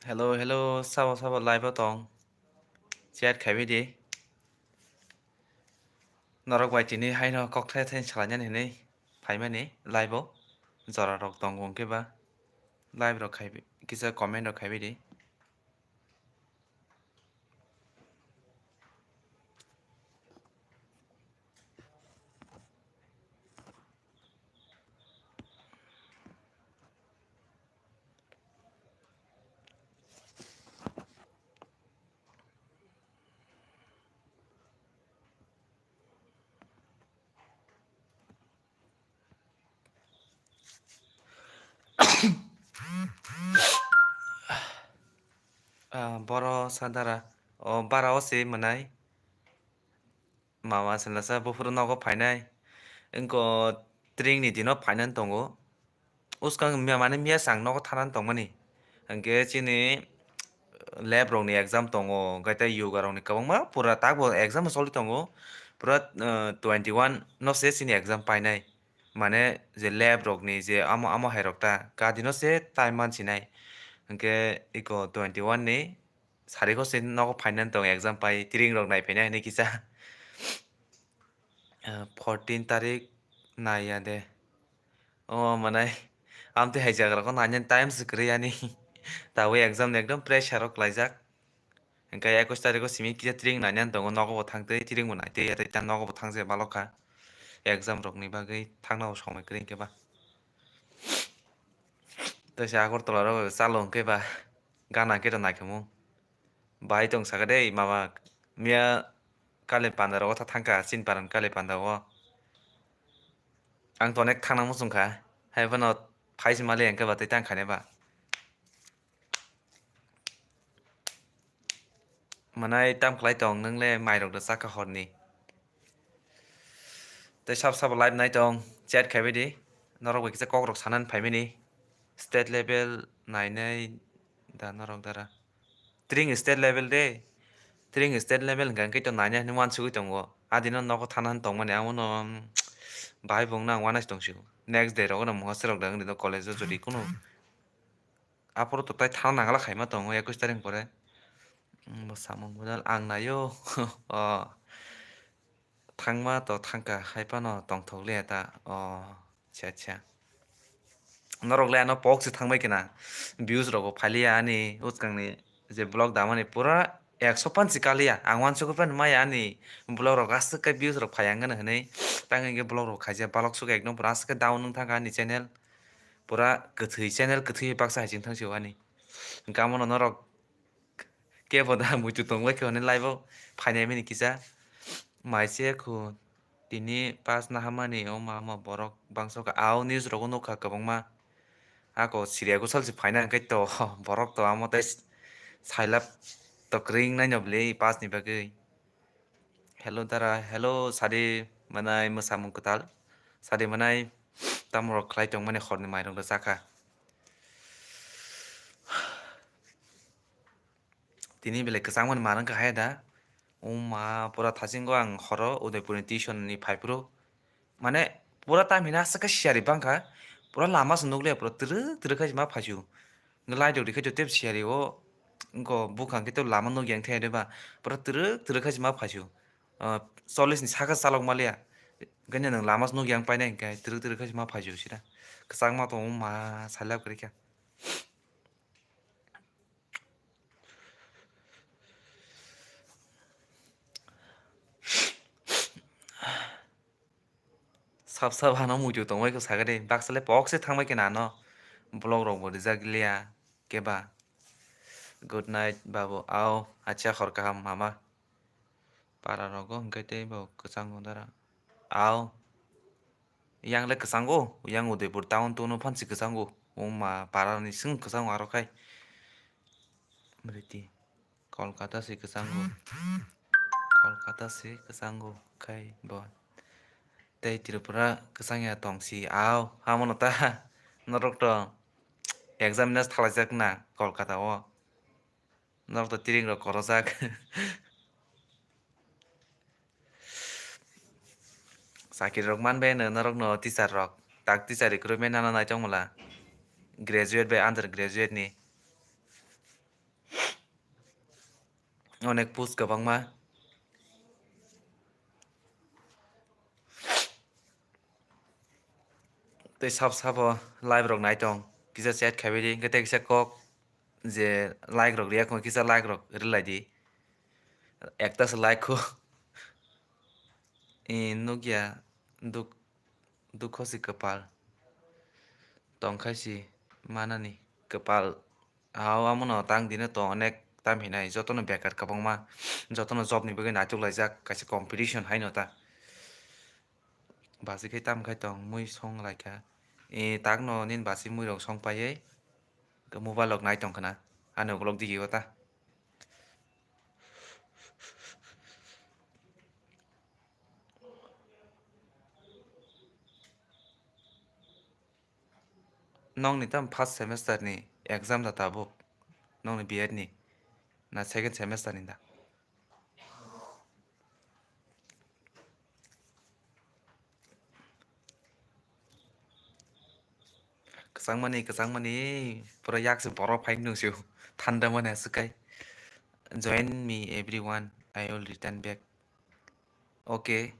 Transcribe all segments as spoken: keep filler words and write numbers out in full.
Hello, hello, sabo, sabo, live o tong. Chat khaibai di. Norok bai tini haino kokthai thai salainani hinwi phaimani live o. Jora rok tongo hwnkhe ba live rok khaibai, kisa comment rok khaibai di. Ah, boro sadara. O bara o se mwnai. Mama selasa buphuru nogo phainai. Wngko tringni dino phainani tongo. Uskang miya mane miya sang nogo thanani tongmani. Hwnkhe chini lab rokni exam tongo, hwnkhe tei yoga rokni kwbangma pura takbo exam choli tongo. Pura, eh, twenty one no se chini exam painai. Mane je lab rokni je amo, amo hai rok ta, kadino se time mansinai. Hwnkhe iko twenty one ni sariko se nogo phainani tongo exam pai, tring rok nai phainai hinwi kisa. Ah, fourteen tarik naiya de. O manai, amtwi hai jaga rokno nainani time se kwrwi ani. Tabuk exam ni ekdom pressure o kwlaijak. Hwnkhe ekwis tarikgo simi kisa tring nainani tongo, nogo bo thangtwi, tring bo naitwi, tei nogo bo thangse balokha. Exam rokni bagwi thangna bo somoi kwrwi hwnkhe ba. Tei se Agartala rogo chalo hwnkhe ba gana khe to naikhamu. Bahai tong sakha de mama, miya kali panda rogo tha thangkha, chini paran kali panda o. Ang to onek thangna muchungkha, hai phano phaisi mali hwnkhe ba tei tang khainai ba. Manai tam khlai tong, nwng le mairok da chakha horni. Tei sab sabo live nai tong, chat khaibai di. Norok bai kisa kok rok sanani phaimani. State level nainai da norok dara. Tring state level de. Tring state level hwnkha hwnkhe to nainai hinwi uansugwi tongo. Adino nogo thanani tongmani, amono, um, bahai bo wngna ang uanaisi tongsigo. Next day rogo no mungha sirok da wngdi no college o jodi kunu. Aphuru to tai thang nangla khaima tongo ekwis tarik pore. Mm, bo samung bodol ang naio. O, thangma to thangkha, hai phano tongthok liya ta. O, acha, acha. Norok le ano pok se thangbai kena. Views rok bo phaliya ani, uskang ni je vlog damani pura ekso pansi kaliya. Ang uansukgwi phano maya ani vlog rok aswk khe views rok phaiya wngani hinwi. Tang hwnkhe vlog rok khaisa balok suk ekdom pura aswk khe down wng thangkha ani channel. Pura kwthwi channel kwthwi baksa hai chwng thang sio ani. Hwnkhe amono norok kebo da muitu tongbai khe hwnwi live o phainai mani kisa. Mai se khu tini pass nahamani o ma ma borok bangso kha au news rogo nukha kwbangma. Ako siriya gusal se phaina hwnkhe to borok to amo tei sailap to kwrwi wngnaino bwlwi pass ni bagwi. Hello dara, hello sadi manai mwsamung kwtal. Sadi manai tamrok khlai tongmani horni mairok rwchakha. Tini belai kwchangmani mar wngkha hai da. Wngma pura thasingo ang horo Udaipurni tuition ni phaiphuru. Mane pura tamina aswk khe siyari bangkha. Pura lama se nukliya pura twrwk twrwk khe ma phaisu. Lai rok rikhe tei siyari o wngkha bukhang khe tei lama nukya wngthai de ba. Pura twrwk twrwk khe ma phaisu. Ah, chollish ni saka chalok maliya. Ganya nwng lama se nukya wng painai hwnkhe twrwk twrwk khe ma phaisu sida. Kwchangma tongo ma salai kwrwi kha. Sab sab hano muitu tongbai kho sakhe de, baksa le pok se thangbai khe nano. Vlog rok bo rijak liya keba. Good night babu, au, acha hor kaham mama. Para rogo hwnkhe tei bo kwchango dara. Au. Yang le kwchango, yang Udaipur town tono phansi kwchango. Wngma para ni swng kwchango aro khai. Mriti. Kolkata se kwchango. Kolkata se kwchango khai bo. Tei Tripura kwchangya tongsi au. Hamono ta norok to exam nas thalaijak na Kolkata o. Norok to tiring rok korojak. Chakri rok man bai no norok no teacher rok. Tak teacher recruitment nana nai tong mala. Graduate bai under graduate ni. Onek post kwbangma. Tei sab sabo live rok nai tong, kisa chat khaibai di, hwnkhe tei kisa kok je like rok riya khon, kisa like rok rilai di. Ekta se like kho. I nukya duk-, dukho si kwpal. Tongkhai si manani kwpal. Hao, amono tang dino to onek tam hinai, jotono bekar kwbangma, jotono job ni bagwi naituk laijak, kaisa competition haino ta. Basi khai tam khai tong, mui song lai kha. E, takno nini basi mui rok song paiwi, mobile rok nai tong khna, ani ukulok digi o ta. Nokni tamo first semester ni exam da tabuk? Nokni B Ed ni? Na second semester ni da? Kwchangmani, kwchangmani, pura yak se borok phai nung sio. Thanda mani aswk kai. Join me everyone, I will return back. Okay.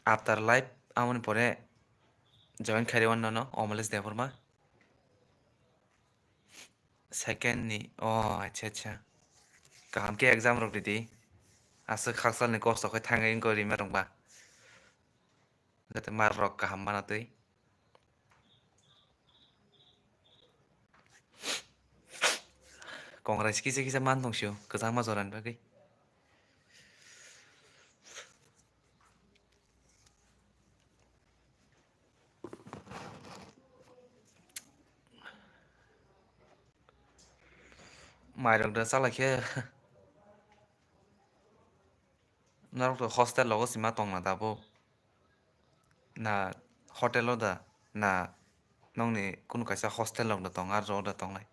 After live, amoni pore join khairi wan nono, Omalesh Debbarma. Second ni, oh, acha, acha. Kaham khe exam rok ridi. Aswk khakchal ni kosto khe thangwi wngkha rima rwngba. Jate mar rok kaham mana twi. Congress kisa kisa man tong sio, kwchangma jora ni bagwi. Mairok da chala khe. Norok to hostel rogo sima tongna tabuk? Na hotel o da? Na nokni kunu kaisa hostel rok da tong, aro da tongnai?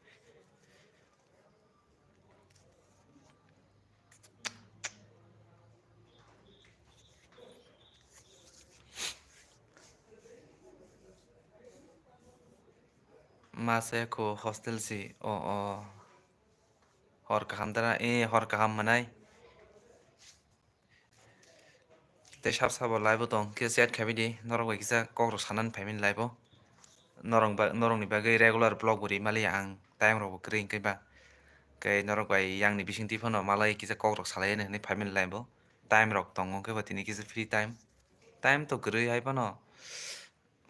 Masa kho hostel si, o, o. Hor kaham dara, e, hor kaham manai. Tei sab sabo live o tong khe chat khabi di, norok bai kisa kok rok sanani phaimani live o. Norok ba, norok ni bagwi regular vlog bo ri maliya ang, time rok bo kwrwi hwnkhe ba. Khe norok bai yang ni bising twi phano malai kisa kok rok salai hwnwi phaimani live o. Time rok tongo hwnkhe ba tini kisa free time. Time to kwrwi hai phano.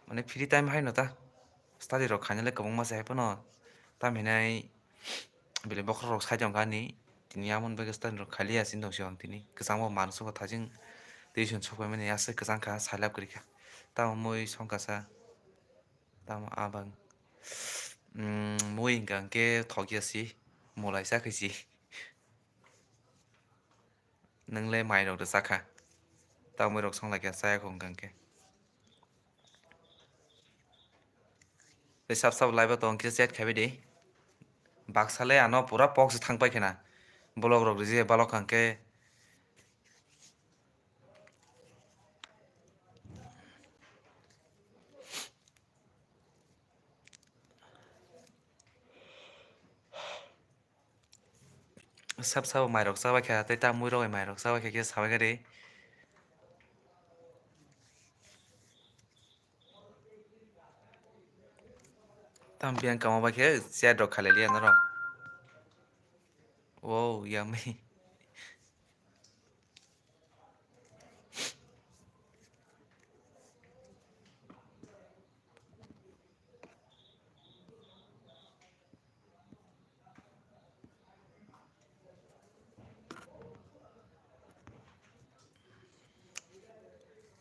Mane free time haino ta study rok khainale kwbangma se haiphano tam hinai belai bokhorok rok sai tongkha ani tini amoni bagwi study rok khailiya chini tongsi ang tini kwchangma mansugo thajing tuition sokphaimani aswk kwchangkha sailab kwrwikha tamo mui songkasa tamo abang mui hwnkha hwnkhe thokya si mulai chakhai si. Nwng le mai rok rwchak kha. Tamwi rok song lai khe chaya kho hwnkha hwnkhe. Tei sab sab live o tong khe chat khabi di. Baksa le ano pura pok se thang pai khena. Bolok rok rije balok hwnkhe. Sab sabo mai rok chabai kha, tei ta mui rok bai mai rok chabai kha khe sabai kha de. Tam biyang kama bai khe chat rok khalai liya norok. Wow, yummy.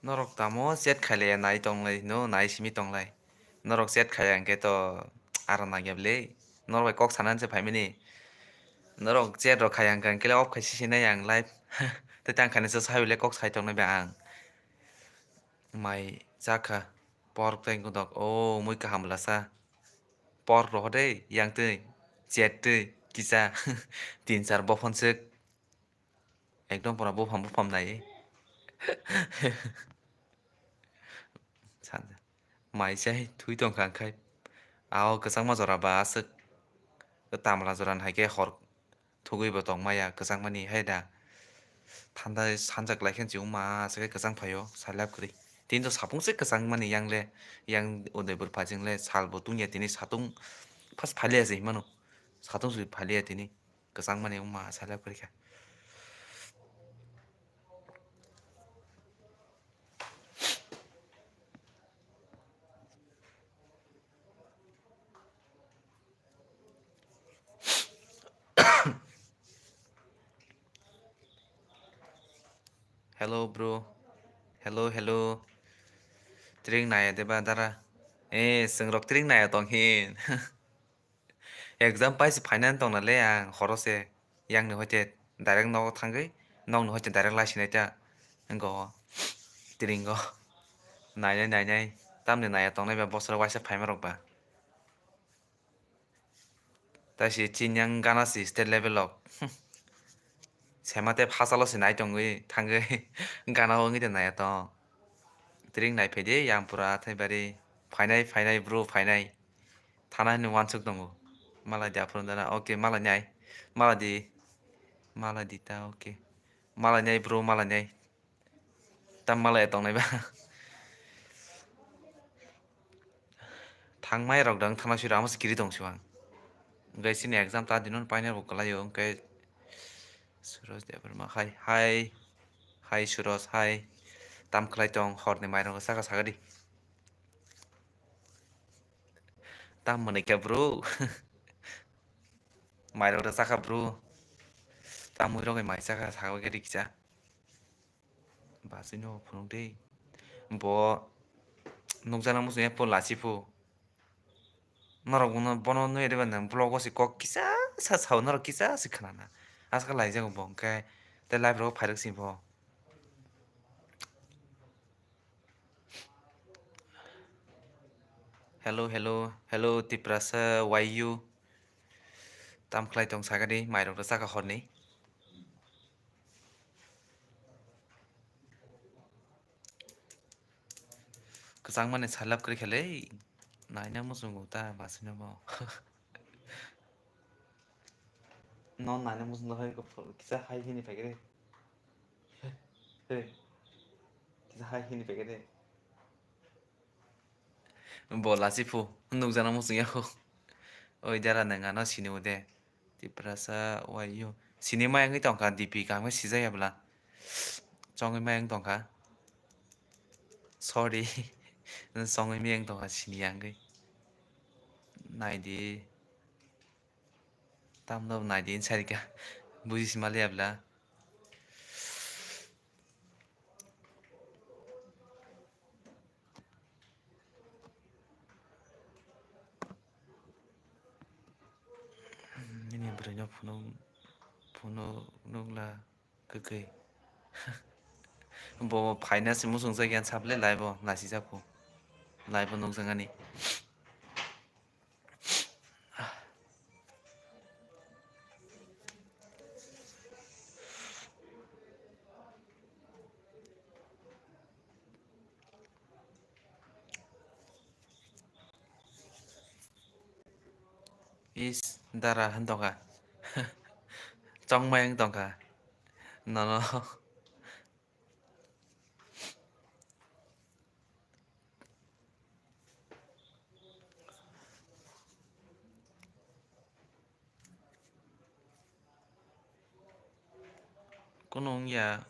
Norok tamo chat khailaiya nai tonglai hino, nai simi tonglai. Norok chat khaiya hwnkhe to aro nangya bwle. Norok bai kok sanani se phaimani. Norok chat rok khaiya hwnkha hwnkhe off khai sisi nai ang live. Tei tang khani se sai bwle kok sai tongnai bai ang. Mai chakha. Pork tei godok. O mui kaham bwlasa. Pork roho de yang twi. Chat twi. Kisa. Tin char bophon swk. Ekdom pura bupham bupham nai. Sanja. Mai chai thui tong kha khai. Ao kwchangma jora ba aswk. Tamla jora ni hai khe hor thugwi bo tong maya kwchangmani hai da. Thanda sanjak lai khe chwng ma aswk khe kwchang phaio, sailap kwrwi. Tini to sapung se kwchangmani yang le, yang Udaipur phai chwng le sal bo tungya tini satung phas phaliya se himano. Satung se phaliya tini kwchangmani wngma sailap kwrwi kha. Hello, bro. Hello, hello. Tring naya deba dara? Eh, chwng rok tring naya tong hin. Exam paisi phainani tongna le ang horo se. Yang ni hoite direct nogo thangwi, nokni hoite direct lai sinai ta. Wngkha o. Tring o. Nainai, nainai. Tamni naya tongnai ba bosoro waisa phaima rok ba. Tai se chini yang gana si state level rok. Sema tei phasalo se nai tongwi thangwi gana o wngwi tong nai tong. Tring nai phaidi yang pura athai bari. Phainai, phainai, bro, phainai. Thana hinwi wansuk tongo. Malai di aphuru dana. Okay, malai nai. Malai di. Malai di ta, okay. Malai nai, bro, malai nai. Tam malai tongnai ba. Thangmai rok dang thana sui rama se kiri tong siwang. Guys, ini exam ta dinon paina bo kalayo, hwnkhe Suraj Debbarma, hai, hai, hai Suraj, hai. Tam khlai tong, horni mairok saka sagadi. Tam mwnwi khe bro. Mairok da chakha bro. Tam mui rok mai chakha, sagadi kisa. Basino phunuk de. Bo nukjana muchung ya po lasi phu. Norok bono, bono nui reba nang vlog o si kok kisa sa sao, norok kisa si khnana. Aska lai jago bo hwnkhe tei live rok phairok si bo. Hello, hello, hello, Tiprasa, why you? Tam khlai tong sagadi, mairok da chakha horni. Kwchangmani salap kwrwi kha le, naina muchungo ta basino bo. No naina muchungo hai kisa hai hini phaikhe de. Hey. Kisa hai hini phaikhe de. Bo lasi phu, nukjana muchung ya phu. Oi dara nang ano sini ude. Tiprasa, why you? Sini ma wngwi tongkha, D P kaham khe sijak ya bwla. Chongwi ma wng tongkha. Sorry. Chongwi ma wng tongkha, sini ya wngwi. Naidi. Tamno naidi, inside ka. Buji sima liya bwla. Nini bwrwino phunuk, phunuk nukla kwkwi. Bo phaina se muchung jak yan sable live o nasi jak phu. Live o nukjak ani. Is dara han tongkha. Chongmai wng tongkha. Nono. Kuno wngya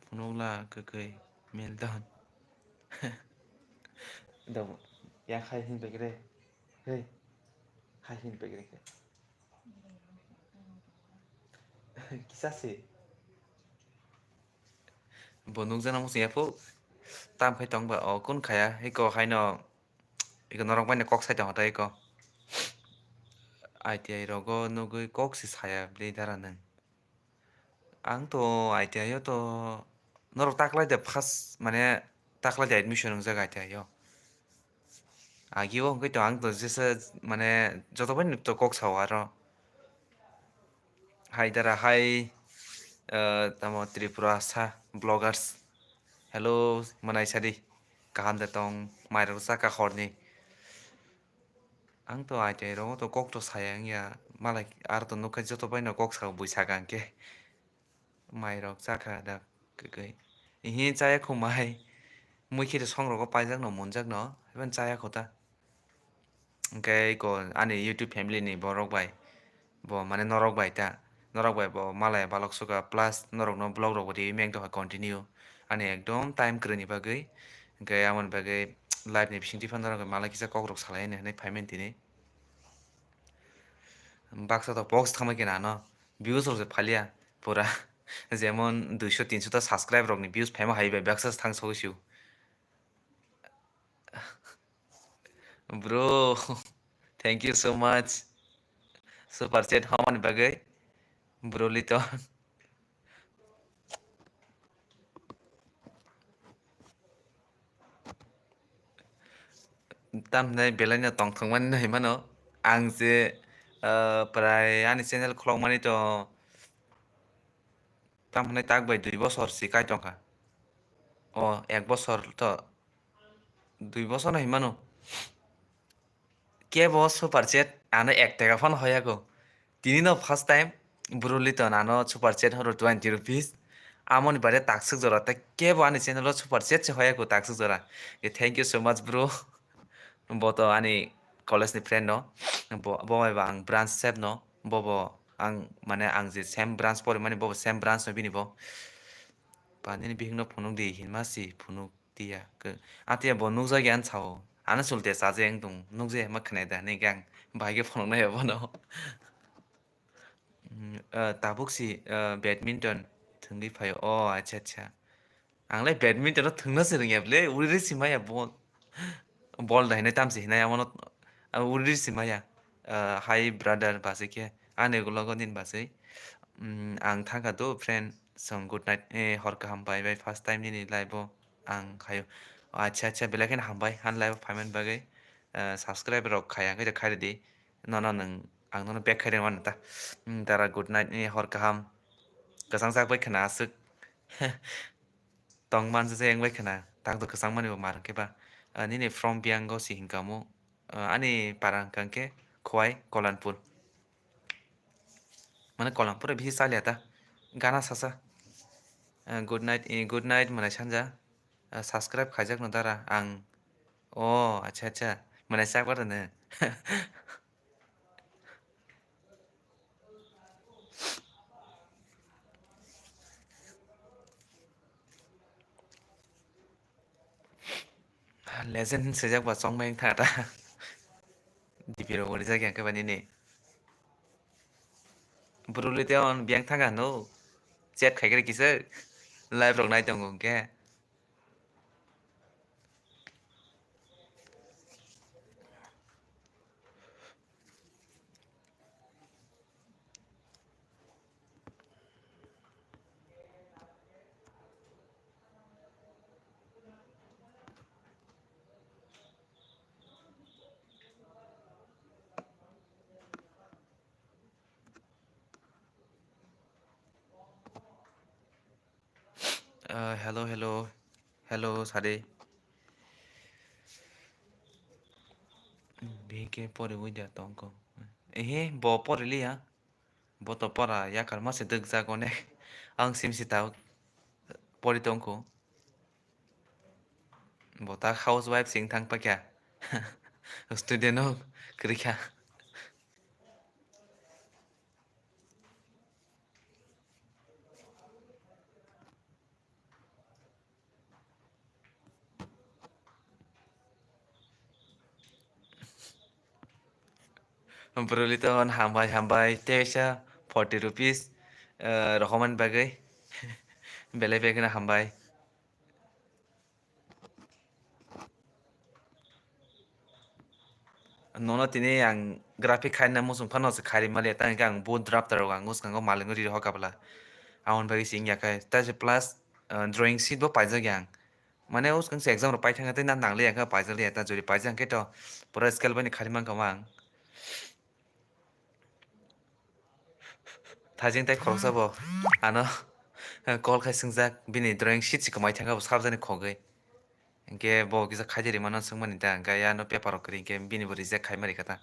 phunukla kwkwi Milton. Dong, ya khai hin pekre. Hey. Khai hin pekre khe. Kisa se. Bo nukjana muchung ya phu. Tam khai tong ba o kun khaya. Eko haino. Eko norok bai kok sai tong hoto eko. I T I rogo nugwi kok se saya bwlwi dara nang. Ang to I T I o to norok taklai de first mane taklai de admission wngjak I T I o. Agi o hwnkhe to ang to jesa mane joto bai to kok sao aro. Hai dara hai, eh, tamo Tripura sa vloggers. Hello, mwnai sadi. Kaham de tong, mairok chakha horni. Ang to I T I rogo to kok to saya wngya, Malai aro to nukha joto bai no kok sao bui saka hwnkhe. Mai rok chakha da kwkwi. Ihi chaya kho mai. Mui khe song rogo paijak no munjak no. Haiban chaya kho ta. Hwnkhe iko ani YouTube family ni borok bai. Bo mane norok bai ta. Norok bai bo malai balok suka plus norok no vlog rok bo riwi meng tongkha continue. Ani ekdom time kwrwi ni bagwi. Hwnkhe amoni bagwi live ni bising tiphano norok malai kisa kok rok salai ani hinwi phai mani tini. Baksa to post thangma khe nano views rok se phalia pura jemon duiso tinso ta subscribe rok ni views phaima hai bai baksa thang sogwi sio. Bro, thank you so much. Super chat hamani bagwi bro Liton. Tamhinai belai no tongthokmani no hinmano. Ang je, ah, prai ani channel khulokmani to tamhinai tak bai dui bosor si kai tongkha. O, ek bosor to, dui bosor no hinmano. Kebo super chat ano ek taka phano hoyakho. Tini no first time bro Liton ano super chat horo twenty rupees. Amoni bare taksuk jora tei kebo ani channel o super chat se hoyakho taksuk jora. Thank you so much bro. Bo to ani college ni friend no. Bo, bo bai ba ang branch sep no. Bo bo ang mane ang je same branch pori mani bo bo same branch no bini bo. Panini bihik no phunuk di hinma si phunuk tiya. Atiya bo nukjak ya sao. Ano sulte chaje wng tong nukje ma khwnai da hinwi khe ang bahai khe phunuknai bono. Mm, ah, tabuk si, ah, badminton thwngwi phaio. O, acha, acha. Ang le badminton no thwngna se rwngya ble, uri ri si maya bol. Bol da hinai tam se hinai amo no, ah, uri ri si maya. Ah, hi brother, basi khe ani ulo go din basi. Mm, ang thangkha do friend song good night. Eh, hor kaham bai bai first time nini live o ang khaio. Acha, acha, belai kheno hambai han live o phaiman bagwi. Ah, subscribe rok khaya khe khairi di. Nono nwng, ang nono back khairwi mano ta. Hmm, dara good night ni hor kaham. Kwchang chak bai khwna aswk. Tong man se wng bai khwna. Tang to kwchang mani bo mar hwnkhe ba. Ah, nini from Biango si hinka mo. Ah, ani para hwnkha hwnkhe Khowai Kolanpur. Mane Kolanpur bisi chalia ta. Gana sasa. Ah, good night, eh, good night mwnai sanja. Ah, subscribe khaijak no dara ang. O, acha, acha. Mwnai chak bar ne. Legend swijak ba chongmeng tha ta. D P rok bo rijak yang khe ba nini. Bro le te on biyang thang ano. Chat khai khe kisa live rok nai tongo hwnkhe. Ah, hello, hello. Hello, sadi. B K poriwi da tongko. Ehe, bo poriliya. Bo to pora yakar ma se dwkjak onek. Ang sim sita pori tongko. Bo ta housewife sing thang pakya. Student no kwrwi kha. Bruli ton hambai hambai teisa forty rupees, eh, rohormani bagwi belai bekheno hambai. Nono tini ang graphic khaina muchung phano se khairi maliya, tang hwnkhe ang bo draft rok ang bwskango malingwi riri hokha bwla. Aboni bagwi se wngya khe, ta se plus, ah, drawing sheet bo paijak ya ang. Mane bwskang se exam rok paithangya tei na nangliya khe paijak liya, ta jori paijak hwnkhe to pura scale bai ni khairi mankha ang. Thajeng tai khoroksa bo ano call khai swngjak, bini drawing sheet se kwmai thangkha bo sabjani khogwi. Hwnkhe bo kisa khaidi rimano swngmani da, hwnkhe ano paper rok kwrwi hwnkhe bini bo reject khaima rikha ta.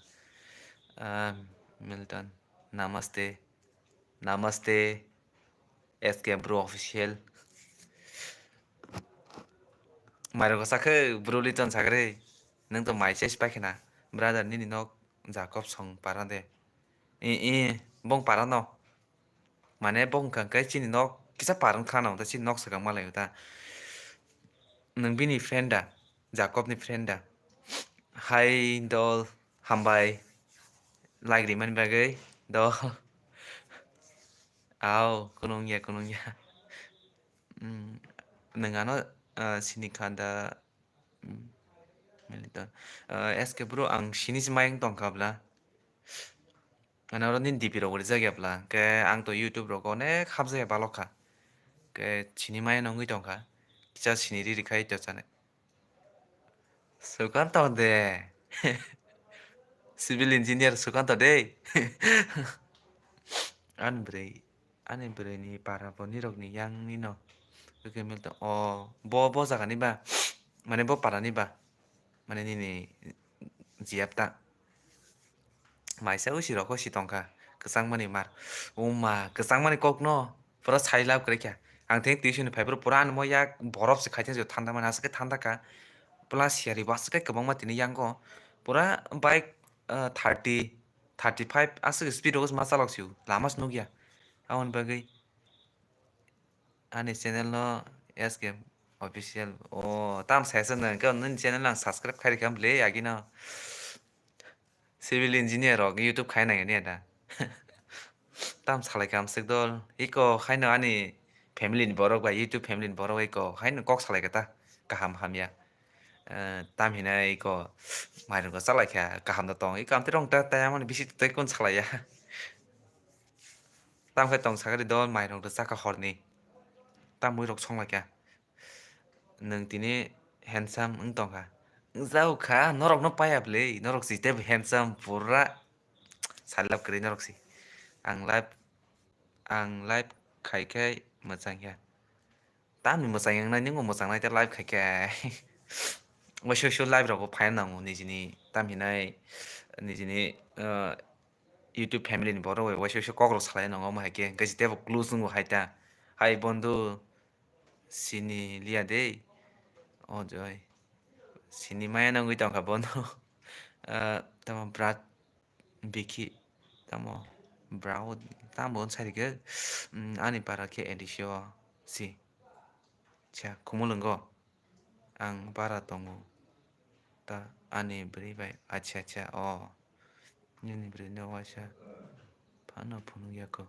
Ah, Milton. Namaste. Namaste. S K Bro Official. Mairok sakhe bro Liton sakre. Nang to mai ses paikhe na. Brother nini nok Jacob song para de. I, i, bong para no. Mane bong kang kai chini nok kisa parang thana ta chini nok sakang malai ta. Nang bini friend da? Jacob ni friend da? Hai dol, hambai. Like rimani bagwi dol. Au, kunung ya, kunung ya. Mm, nang ano, ah, sini khanda, mm, mili to. Ah, S K bro, ang sini si mayang tong kha bla. Ano oro nini D P rok rijak ya bla. Ke ang to YouTube rok onek habjak ya balok kha. Ke sini maya nongwi tong kha. Kisa sini riri khai to chane. Sukanto de. Civil engineer Sukanto de. Ani bwrwi, ani bwrwi ni para bo nirok ni yang ni no. Oke mil to. O, bo, bo jaga ni ba. Mane bo para ni ba. Mane nini jiyap ta. Maisa usi rokho si tongkha, kwchangmani mar. Uma, kwchangmani kokno pura sai lab kwrwi kha. Ang theng tuition ni phai phuru pura ani mo yak borop se khai thang thanda mani aswk thanda kha. Plus siyari bo aswk kwbangma tini yango. Pura bike, ah, thirty, thirty five aswk speed rokhe ma chalok sio. Lama se nukya. Aboni bagwi ani channel no S K Official. O, tam sai se nang khe nini channel ang subscribe khai rikha bwle agino. Civil engineer rok YouTube khai nang ya da. Tam salai kam sik dol. Iko khaino ani family ni borok bai YouTube family ni borok bai iko khaino kok salai kata kaham hamya. Eh, tam hinai iko mairung ko salai kha kaham da tong. Iko amte rong ta ta yamani bisi tei kun salai ya. Tam khe tong sakari dol mairung rwchak kha horni. Tam mui rok song lai kha. Nwng tini handsome wng tong kha. Wng jao kha, norok no paya bwle, norok si tei bo handsome pura. Salap kwrwi norok si. Ang live, ang live khai khai mwchang ya. Tamni mwchang yang nai, nwng bo mwchang nai tei live khai khai. Waisa waisa live rok bo phai nango nijini tam hinai, nijini, uh, YouTube family ni borok bai waisa waisa kok rok salai nango, omo hai khe, hwnkhe si tei bo close wngo hai ta. Hai bondhu, sini liya de. O joi. Sini maya nangwi tongkha bono. Ah, tamo brat bikhi. Tamo brao tamo wng sai rikhe. Mm, ani para khe edisio si. Cha, khumulwngo. Ang bara tongo. Ta ani bwrwi bai. Acha, acha, o. Nini bwrwi no waisa phano phunuk yako.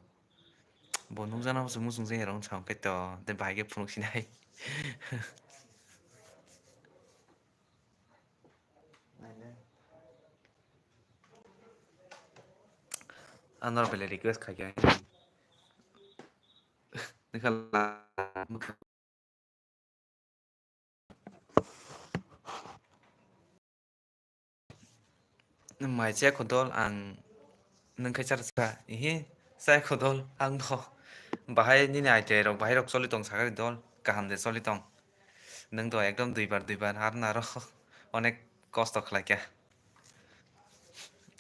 Bo nukjana bo se muchung jeng rong chang khe to, tei bahai khe phunuk sinai. Ano rok belai request khai khe. Nokha la. Mai chaya kho dol ang nwng khai chara chara. Ihi, chaya kho dol ang no. Bahai nini idea rok, bahai rok choli tong sakari dol, kaham de choli tong. Nwng to ekdom duibar, duibar, har naro onek kosto khlai kha.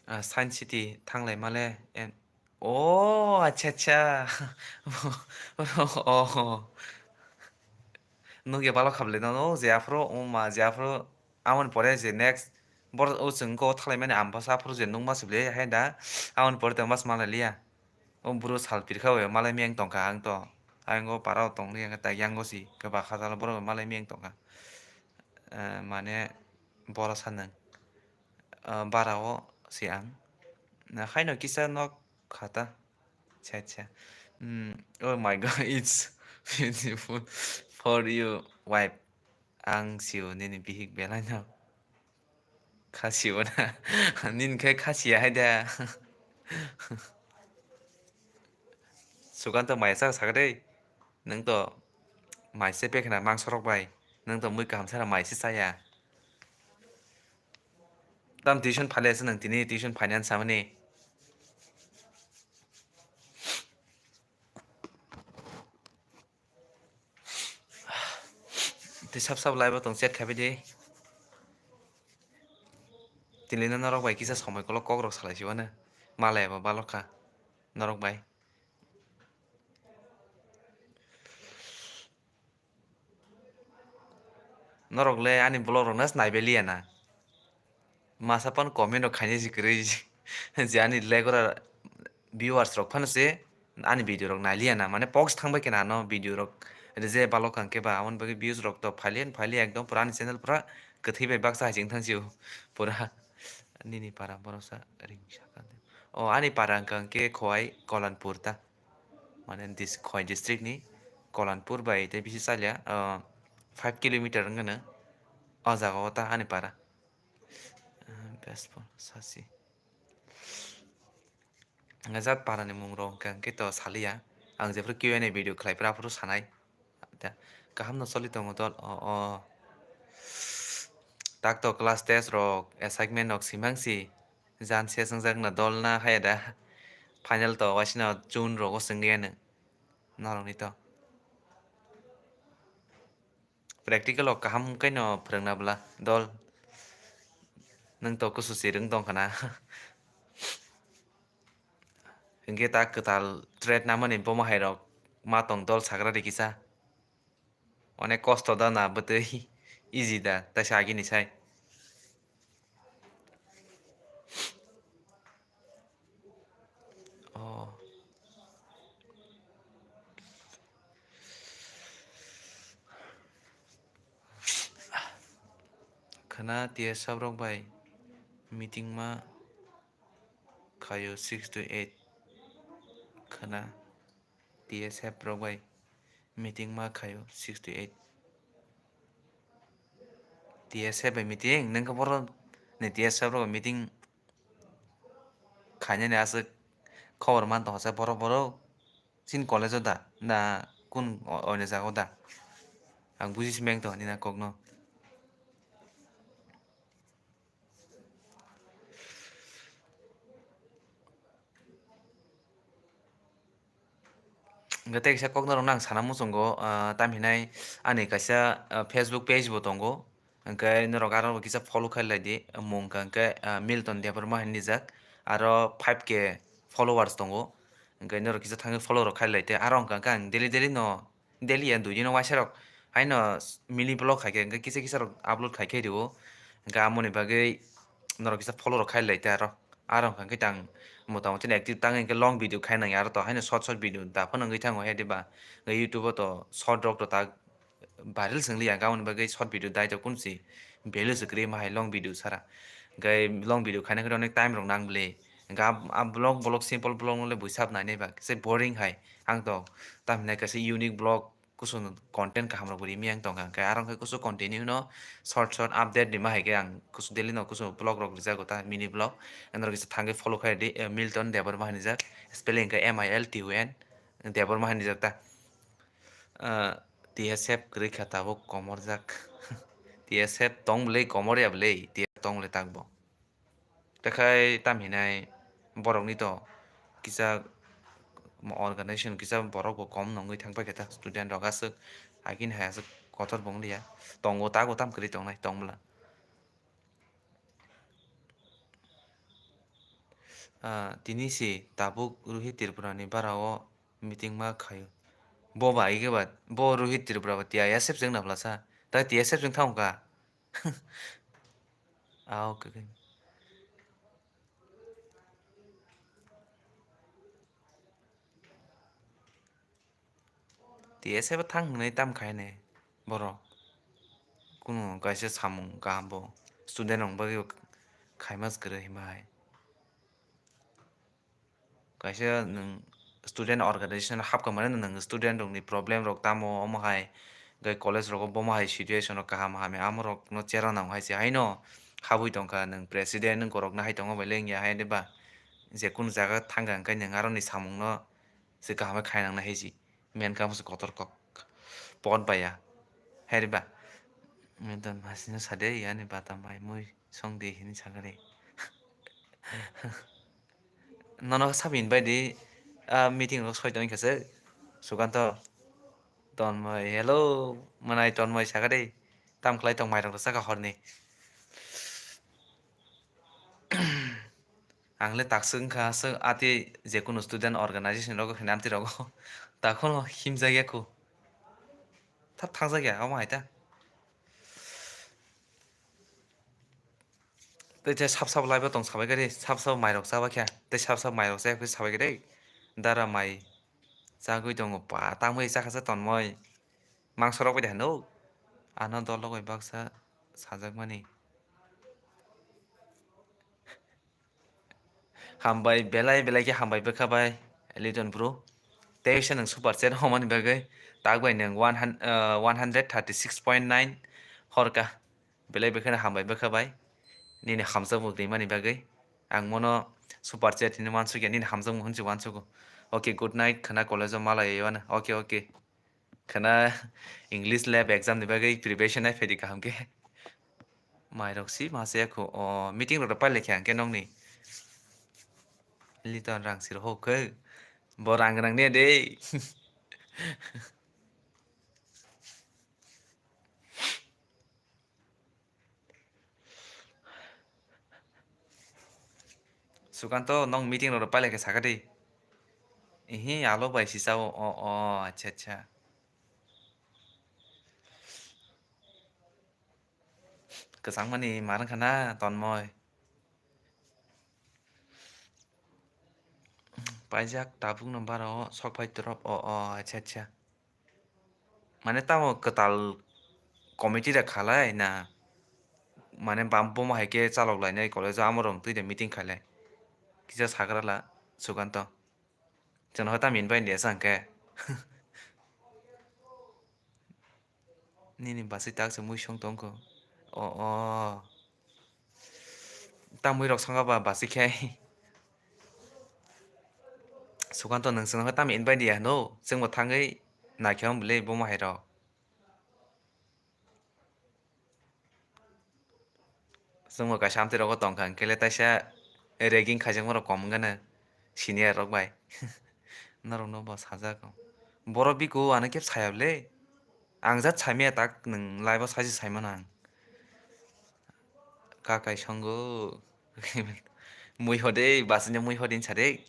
Ah, Science City thanglai male, en, O, acha, acha. O. Nukya balo khablai no, je aphuru, o ma, je aphuru, amoni pore je next, bor, o chwng ko thalai mani ang bwsa aphuru je nukma sibli, hai da, amoni pore tongma smalai liya. O buru sal pirkha o, malai miyang tongkha ang to. Ayang o para o tongli, ang tak yang o si, kwbakha jalo borok malai miyang tongkha. Eh, mane, boro sanang. Ah, bara o si ang. Na, haino kisa nok khata. Cha, cha. Mm, oh my God, it's beautiful for you, wife. Ang sio nini bihik belai no. Kha sio na. Nini khe kha sia hai da. Sukanto mai sa sakdei. Nwng to mai se pekhna mangsorok bai. Nwng to mui kaham sara mai se chaya. Tam tuition phale se nwng tini tuition finance samani. Tei sab sab live o tong chat khabi di. Tini no norok bai kisa somoi kolok kok rok salai si mano. Malai bo balok kha. norok bai. Norok le ani vlog rok nas naibe liya na. Masa pan comment rok khainai si kwrwi je ani le gora viewers rok phano se ani video rok nai liya na, mane post thang bai khe na ano video rok rije balok hwnkhe ba, aboni bagwi views rok to phali phali ekdom pura ani channel pura kwthwi bai baksa hai chwng thang sio pura. Nini para borok sa ring saka de. O ani para hwnkha hwnkhe Khowai Kolanpur ta. Mane dis-, Khowai district ni Kolanpur bai tei bisi salya, ah, five kilometer wngkha no. O jaga o ta ani para. Ah, best for sasi. Hwnkhe jat para ni mung rok hwnkha hwnkhe to saliya. Ang jephru Q and A video khlai phuru aphuru sanai. Da, kaham no choli tongo dol. O, o. Tak to class test rok, assignment rok simang si. Jan se swngjak na dol na haya da. Final to waisino June rogo swngya nw. Norokni to. Practical rok kaham khe no phwrwngna bwla dol. Nwng to kusu si rwng tong khana. Hwnkhe ta kwtal trade namani bomo hai rok ma tong dol sagra ri kisa. Onek kosto da na bwtwi easy da, taisa agini sai. Oh. Khana T S F rok bai meeting ma khaio six to eight. Khana T S F rok bai meeting ma khaio six to eight. T S F bai meeting, nang khe boro ni T S F rok bai meeting khainani aswk khobor man tongsa borok borok chini college o da na kun o-, oino jaga o da? Ang buji simi ang tong nini kok no. Hwnkhe tei kaisa kok norokno ang sana muchungo, ah, tamo hinai ani kaisa, ah, Facebook page bo tongo, hwnkhe norok aro bo kisa follow khai lai di, mung hwnkha hwnkhe, ah, Milton Debbarma hinwi rijak, aro five K followers tongo, hwnkhe norok kisa thangwi follow rok khai lai tei aro hwnkha hwnkhe ang daily daily no daily ya dui dino waisa rok haino mini vlog hai khe hwnkhe kisa kisa rok upload khai khai rio. Hwnkhe amoni bagwi norok kisa follow rok khai lai tei aro. Aro hwnkha khe tang mota moti active tang hwnkhe long video khai nang ya aro to haino short short video da phano wngwi thango he diba. Hwnkhe YouTube o to short rok to ta viral se wng li ya, hwnkhe aboni bagwi short video dai to kunu si value se kwrwi ma hai long video sara. Hwnkhe long video khaina khe onek time rok nang bwle. Hwnkhe a, a vlog, vlog, simple vlog no le buisa bo nai nai ba, kisa boring hai. Ang to tamo hinai kaisa unique vlog, kusu content kaham rok bo rimi ang tongkha. Hwnkhe aro hwnkhe kusu continue no short short update rima hai khe ang kusu daily no kusu vlog rok rijago ta, mini vlog. Norok kisa thangwi follow khai di, eh, Milton Debbarma hinwi jak, spelling hwnkhe M I L T O N, Debbarma hinwi jak ta. Ah, T S F kwrwi kha tabuk komorjak. T S F tong bwlwi komor ya bwlwi, T S F tong bwlwi takbo. Tekhai tam hinai borokni to kisa organization kisa borok bo kom nongwi thang paikha ta student rok aswk agini hai aswk kotor bo wng liya. Tongo tago tam kwrwi tongnai tong bwla. Ah, tini si tabuk Rohit Tripura ni bara o meeting ma khaio. Bo ba ige ba, bo Rohit Tripura ba T I S F cheng na bwla sa. Ta T S F cheng thang ka. Ah, okay, okay. T S F thang hwnwi tam khai ne borok. Kunu kaisa samung kaham bo. Student rok bagwi khaima kwrwi hima hai. Kaisa nwng student organization hapkha mane nwng student rokni problem rok tamo omo hai. Hwnkhe college rogo bomo hai situation rok kaham hamya amorokno chera nango hai se haino habwi tongkha nwng president nwng korokno hai tongo bai le wngya hai de ba. Je kunu jaga thangkha hwnkhe nwng aroni samungno se kaham khe khainang nai hai se. Main kamo se kotor kok. Pot baya. Hai re ba. Main to masino sade yani bata mai mui song de hini sakari. Nono sabi invite di, ah, meeting rok soi tong khe se. Sukanto. Tonmoi, hello. Manai Tonmoi sakari. Tam khlai tong mairok saka horni. Ang le takswk wngkha, aswk ati jekunu student organization rogo, hinamti rogo. Takhuno himjakya khu. Thap thangjak ya, omo hai ta. Tei, tei sap sap live o tong sabai khe, sap sap mairok chabai khe, tei sap sap mairok chaya khe sabai khe, dara mai chagwi tongo, pa, tamwi chakha se tonmoi, mangso rok bai de hano, ano dol rok bai baksa sajakmani. Hambai, belai belai khe hambai bwkha bai, Liton bro. Tei se nwng super chat homani bagwi, tak bai nwng one hundred, uh, one hundred thirty six point nine horka. Belai bwkhano hambai bwkha bai. Nini hamjakmung rimani bagwi. Ang mono super chat hinwi uansukya, nini hamjakmung hinwi uansugo. Okay, good night, khwna college o malai yano. Okay, okay. Khwna English lab exam ni bagwi preparation nai phaidi kaham khe. Mairok si ma se khu, o, meeting rok pailai khe ang khe nokni. Liton rang sir ho khe. Bo rang rang ne de. Sukanto, nong meeting rok pailai khe sakha di. Ihi, alo bai si sao. O, o, acha, acha. Kwchangmani mar wngkha na, Tonmoi? Paijak tabuk no baro sok phai torop. O, o, acha, acha. Mane tamo kwtal committee rok khalai na, mane bam bomo hai khe chalok lainai college o, amorok twi de meeting khailai. Kisa sagra la Sukanto. Chwng no tamo invite ya sa hwnkhe. Nini basi tak se mui song tongkho. O, o. Tamwi rok songkha ba basi khe. Sukanto nwng chwng no tamo invite ya hwno? Chwngbo thangwi naikhe wng bwle bomo hai rok. Chwngbo kaisa amtwi rogo tongkha, hwnkhe le taisa ragging khaijakma rok kom wngkha na senior rok bai. Norok no bo sajak. Borok biku ano khe saya bwle. Ang jat saimaya tak nwng live o saisi saimano ang. Kakai songo. Mui hode, basanya mui hode sa de.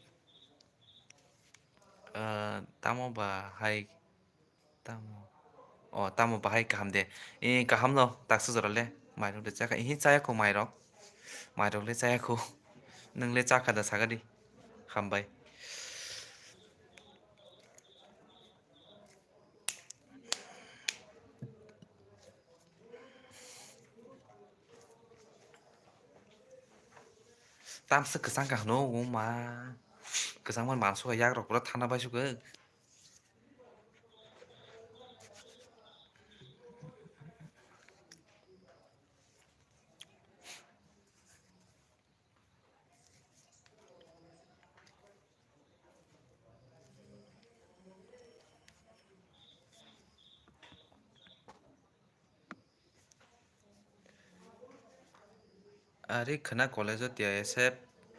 Ah, tamo ba hai, tamo. O, tamo bahai kaham de. E, kaham no, taksa jora le. Mairok de chakha. Ihi chaya kho mairok. Mairok le chaya kho. Nwng le chakha da saga di. Hambai. Tamsa kwchang ka hwno, o ma. Kwchang man mansuka yak rok pura thana bai suka. Ari khwna college o T I S F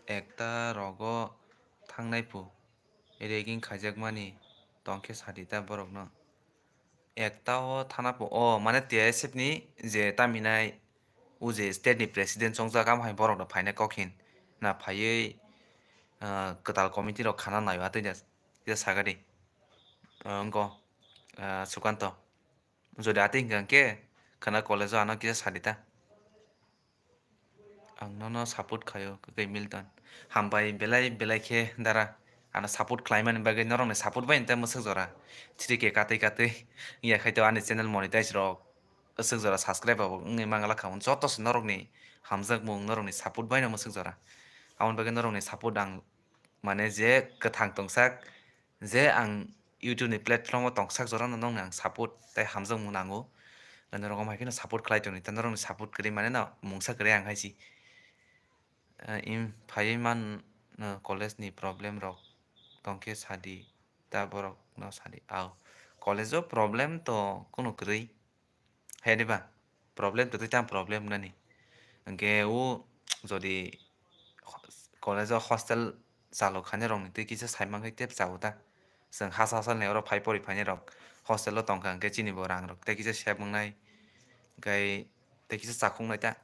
ekta rogo thangnai pu, ragging khaijakmani tongkhe sadi ta borokno. Ekta o thana po, o, mane T I S F ni je taminai o je state ni president chongjak, amo hai borok no phaina kok hin na phaiwi, ah, kwtal committee rok khana nai atwi ja, ja sagadi. Ah, wngko, ah, Sukanto. Jodi atwi hwnkha hwnkhe khwna college o ano kisa sadi ta. Ang nono support khaio, kwkwi Milton. Hambai belai belai khe dara. Ano support khlaimani bagwi norokni support bai tei mwswk jora three K katwi katwi. Wngya khaito ani channel monetize rok. Aswk jora subscribe rok wngwi mangala kha. Joto se norokni hamjakmung, norokni support baino mwswk jora. Aboni bagwi norokni support ang mane je kwthang tongsak, je ang YouTube ni platform o tongsak jorano nokni ang support tei hamjakmung nango. Norok omo hai kheno support khlai tongdi, tei norokni support kwrwi mane no mungsa kwrwi ang hai si. Eh, im phaiwi man, no, college ni problem rok tongkhe sadi, ta borok no sadi. Au, college o problem to kunu kwrwi. Hai diba? Problem to tei tang problem wngnani. Hwnkhe o jodi college o hostel chalo khainai rokni tei kisa saimankhe tei chao ta. Chwng hasa hasa ni oro phai pori phainai rok hostel o tongkha hwnkhe chini bo rang rok tei kisa save wngnai. Hwnkhe tei kisa chakhuknai ta.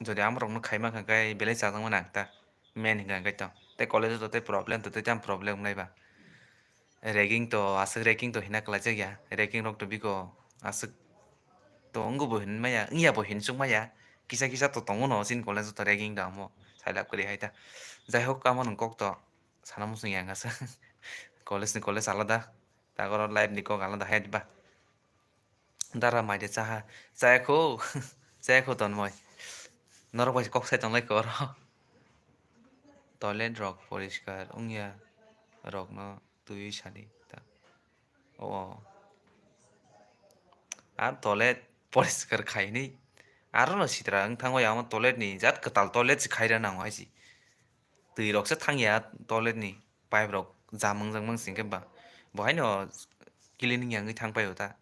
Jodi amorokno khaimankha hwnkhe belai chajakmani ang ta. Main hingka hingkai to. Tei college o to tei problem to tei tam problem nai ba. Ragging to aswk ragging to hina kwlaijak ya. Ragging rok to biko aswk to wngbo hinmaya, wngya bo hinsukmaya. Kisa kisa to tongo no chini college o to ragging da omo. Sailab kwrwi hai ta. Jai hok amo nwng kok to sana muchung ya wngkha se. College ni college alada. Tei oro life ni kok alada hai ba. Dara mai de chaha. Chaya kho. Chaya kho Tonmoi. Norok bai kok sai tonglai kho oro. Toilet rok poriskar wngya rok no twiwi sadi ta. O. A toilet poriskar khaini. Aro no sitra wng thangwi amo toilet ni jat kwtal toilet se khaira nango hai se. Twi rok se thangya toilet ni pipe rok jam wngjak mang singkhe ba. Bo haino cleaning yangwi thang paio ta.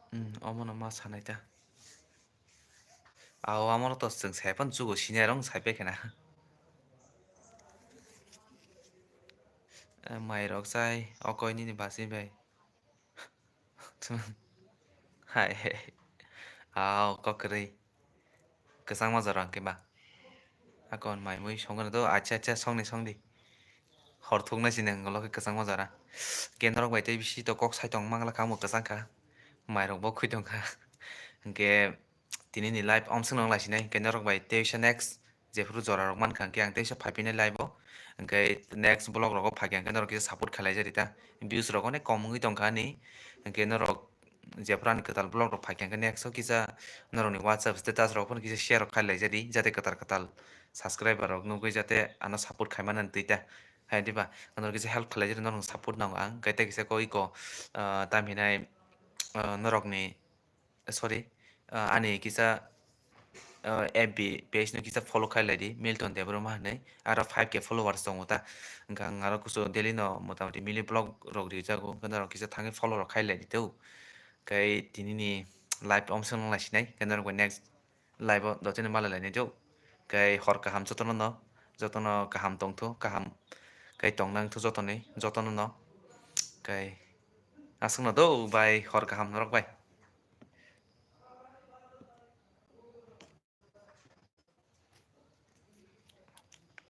Hmm, omono ma sanai ta. Ao, amoro to chwng sai phano chugo, senior wng sai phai khena. Eh, mai rok chai, okoi nini basi bai. Hai, hai. Ao, kok kwrwi. Kwchangma jora hwnkhe ba. Akon mai mui songno do, acha, acha, songni, songdi. Hor thuknai si nang ulo khe kwchangma jora. Hwnkhe norok bai tei bisi to kok sai tong mangla kha, omo kwchang kha. Mai rok bo khwi tong kha. Hwnkhe tini ni live omswk nang lai sinai, hwnkhe norok bai tei sa next jephuru jora rok mankha, hwnkhe ang teisa phaipinai live o. Hwnkhe next vlog rogo phaikha, hwnkhe norok kisa support khlai jari ta. Views rok onek kom wngwi tongkha ani. Hwnkhe norok jephuru ani kwtal vlog rok phaikha, hwnkhe next o kisa norokni WhatsApp status rok phano kisa share rok khlai jari, jate kwtal kwtal subscriber rok nugwi jate ano support khaimani twi ta. Hai diba? Norok kisa help khlai jari, norok support nango ang. Hwnkhe tei kisa kok iko, ah, tam hinai, ah, norokni sorry, ah, ani kisa, ah, F B page no kisa follow khai lai di, Milton Debbarma hinwi. Aro five K followers tongo ta. Hwnkhe ang aro kusu daily no mota moti mili vlog rok rijago. Hwnkhe norok kisa thangwi follow rok khai lai di to. Hwnkhe tini ni live omswk nang lai sinai. Hwnkhe norok bai next live o dotino malai lai nai to. Hwnkhe hor kaham jotono no, jotono kaham tongtho, kaham khe tong nang tho jotoni, jotono no. Hwnkhe aswk no do bai, hor kaham norok bai.